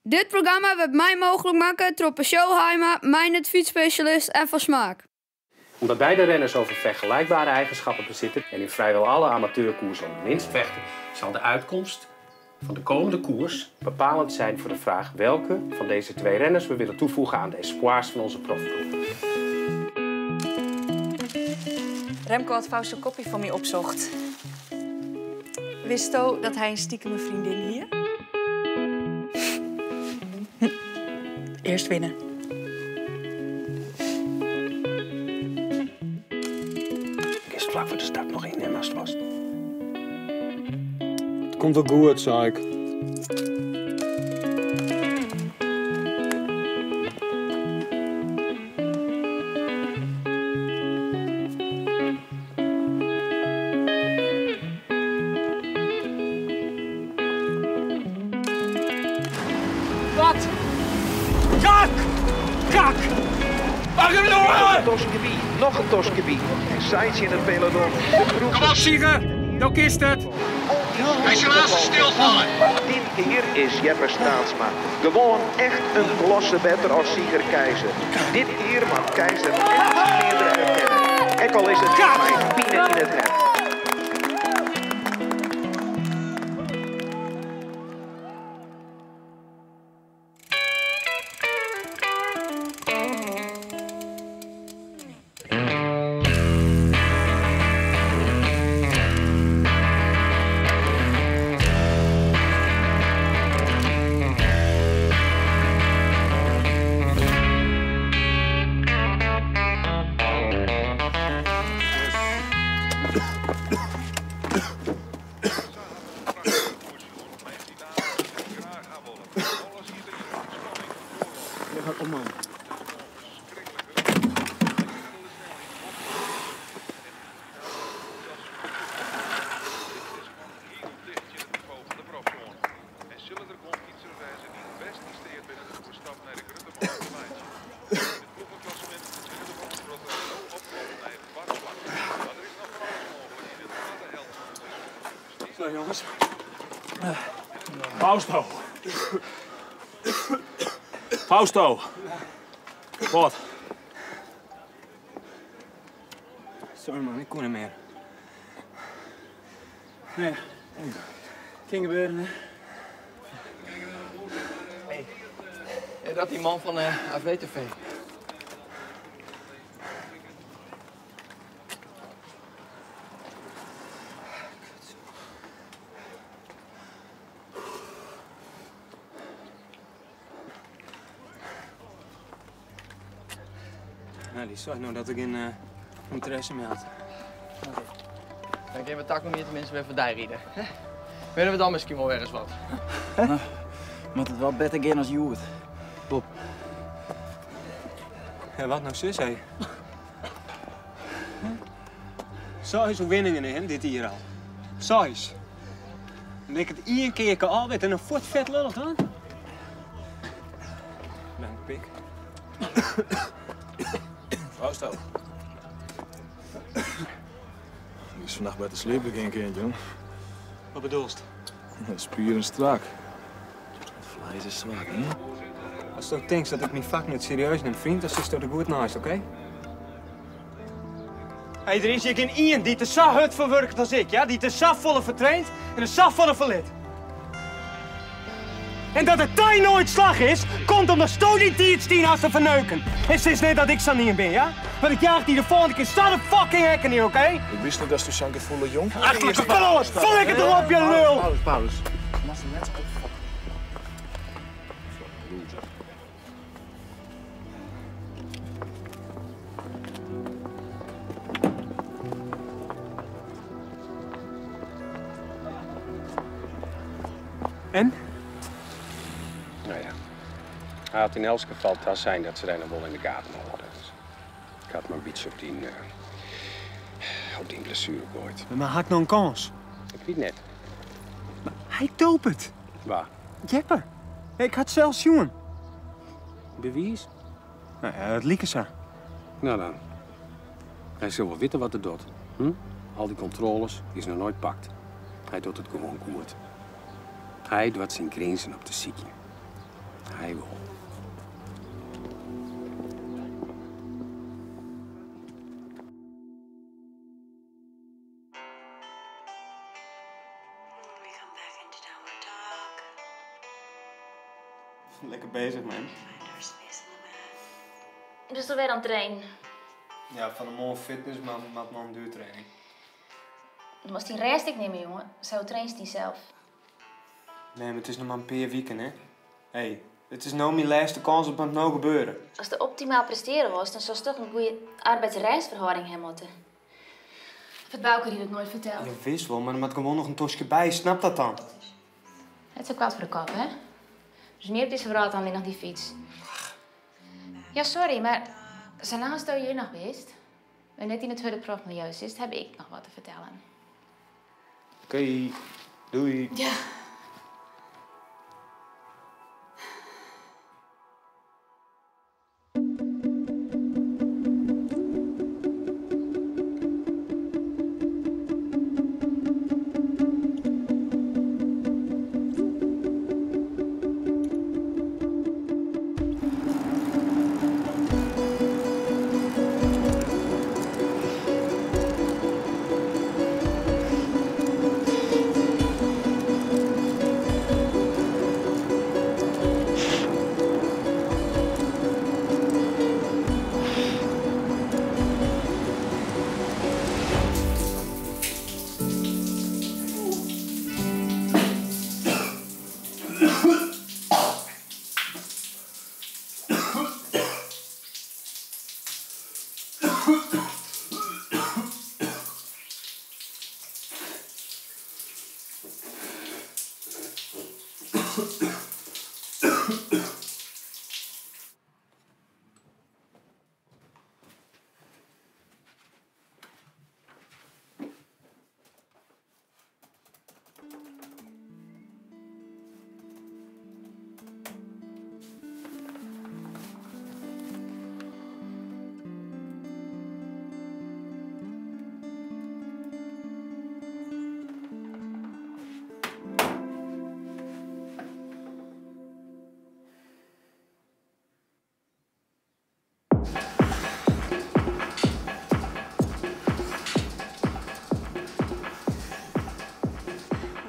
Dit programma wurdt mei mooglik makke troch Peugeot Haima, Meindert Fietsspecialist en Van Smaak. Omdat beide renners over vergelijkbare eigenschappen bezitten en in vrijwel alle amateurkoersen om de winst vechten, zal de uitkomst van de komende koers bepalend zijn voor de vraag welke van deze twee renners we willen toevoegen aan de espoirs van onze profploeg. Remco had Fausto Coppi voor mij opzocht. Wist dat hij een stiekeme vriendin hier? Eerst winnen. Ik is vlak voor de start nog in, hè, als het was. Het komt wel goed, zei ik. Wat? Kak! Kak! Nog een Toskebi, nog een Toskebi. Sainz in het peloton. Kom op, Sieger! Nou kist het! Hij is laatste stilvallen. Dit keer is Jeppe Straatsma gewoon echt een klasse beter als Sieger Keizer. Dit keer mag Keizer echt meerdere erkennen. Ek al is het mijn pine in het hart. Zo jongens. Fausto. Fausto. Wat? Sorry man, ik kon niet meer. Nee. Ging gebeuren, hè? Hey. Ja, dat die man van AVTV. Nou, die zag nou dat ik geen interesse meer had. Okay. Dan kunnen we tak nog niet tenminste weer voorbij rijden. Willen we dan misschien wel ergens wat? Nou, moet het wel beter gaan als Joert. Bob. Ja, wat nou zus, hé? Zes winningen in dit hier al. Zes. En ik het één keer al weet en een fort vet lullig dan. Ben ik pik. Fausto. Die is vannacht bij de sleep geen kind, jong. Wat bedoelst? Spieren strak. Het vlees is zwak, hè? Als je denkt dat ik mijn vak niet serieus neem, vriend, dan zit je er goed naast, oké? Hey, er is hier geen één die te zo hard verwerkt als ik, ja? Die te zo volle vertraind en de zo volle verlid. En dat het tijd nooit slag is, komt omdat Sto die tien als te verneuken. En sinds net dat ik zo niet ben, ja? Want ik jaag die de volgende keer sta de fucking hekken hier, oké? Ik wist niet dat je zo'n volle jong. Achterlijke kloot! Flikker het erop, je lul! Paulus, Paulus. Mag ze net opfokken. Loser. En? Nou ja, hij had in elk geval dat zijn dat ze daar nog wel in de gaten houden. Dus ik had maar een beetje op die blessure gegooid. Maar had ik nog een kans? Ik weet net. Maar hij doop het. Waar? Jeppe. Ik had zelfs jongen. Bewijs? Nou ja, dat lieken ze. Nou dan. Hij zal wel weten wat er doet. Hm? Al die controles is nog nooit pakt. Hij doet het gewoon goed. Hij doet zijn grenzen op de ziekje. Hy wol. Lekker bezig, man. Bist alwer oan it trainen? Ja, fan 'e moarn fitness, mar moat noch in duurtraining. Do moatst dyn rêst ek nimme, jonge. Sa trainst dysels. Nee, mar it is noch mar in pear wiken, hè. Hey, it is no myn lêste kâns, it moat no gebeure. Ast optimaal prestearje wolst, dan soest toch in goede arbeidsrêstferhâlding ha moatte. Of hat Bouke dy dat noait ferteld? Ja, wis wol, mar der moat gewoan noch in toskje by, snap dat dan. Net sa koart foar de kop, hè? Der is mear op dizze wrâld dan allinnich dy fyts. Ja, sorry, mar salang asto hjir noch bist en net yn it hurde profmiljeu sitst, haw ik noch wat te fertellen. Oké, doei. Ja.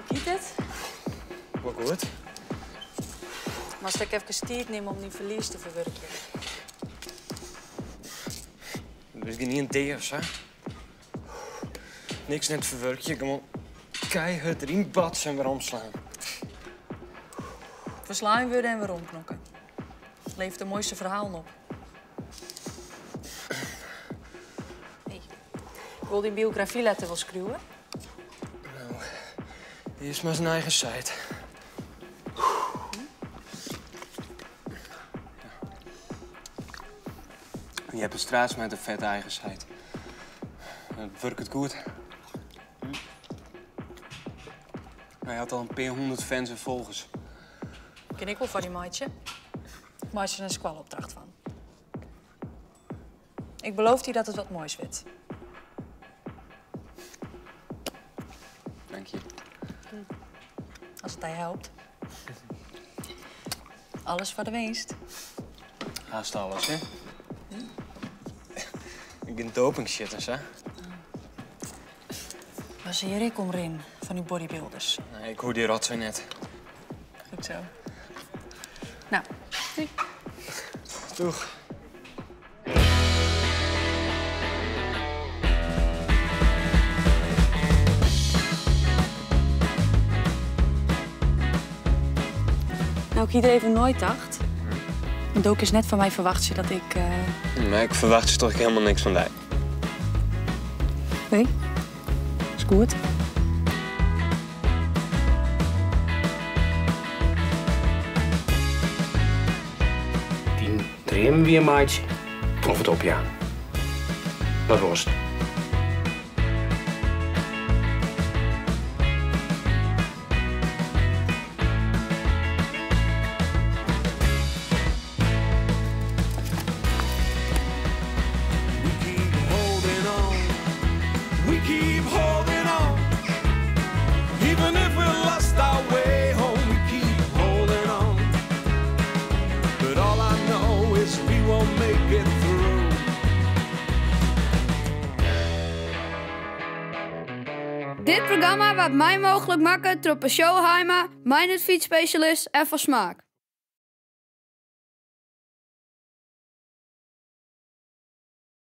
Hoe giet it? Wol goed. Moatst ek efkes tiid nimme om dyn ferlies te ferwurkjen. Der is gjinien dea of sa. Niks net ferwurkje, gewoan keihurd deryn batse en weromslaan. Ferslein wurde en weromknokke. Leveret de moaiste ferhalen op. Hey, ik wol dyn biografy letter wol skriuwe. No, earst mar ris in eigen site. Jeppe Straatsma hat in fette eigen site. Dat wurket goed. Hy hat al in pear hûndert fans en folgers. Kin ik wol foar dy meitsje. Ik meitsje der in skoalopdracht fan. Ik beloof dy dat it wat moais wurdt. Dank je. As it dy helpt. Alles foar de winst. Hast alles, hè? Gjin doping shit en sa. Was hjir ek omrin fan dy bodybuilders? Nee, ik hoech dy rotsoai net. Goed zo. Nou, doei. Doeg. Nou, ik hie der even neitocht. Want do kinst net fan my ferwachtsje dat ik. Mar ik ferwachtsje toch ek hielendal niks fan dy. Nee, is goed. Dyn dreamen wiermeitsje of it opjaan. Wat wolst? But all I know is we won't make it through. Dit programma waard mei mooglik makke troch Peugeot Haima, Meindert Fytsspesjalist en Van Smaak.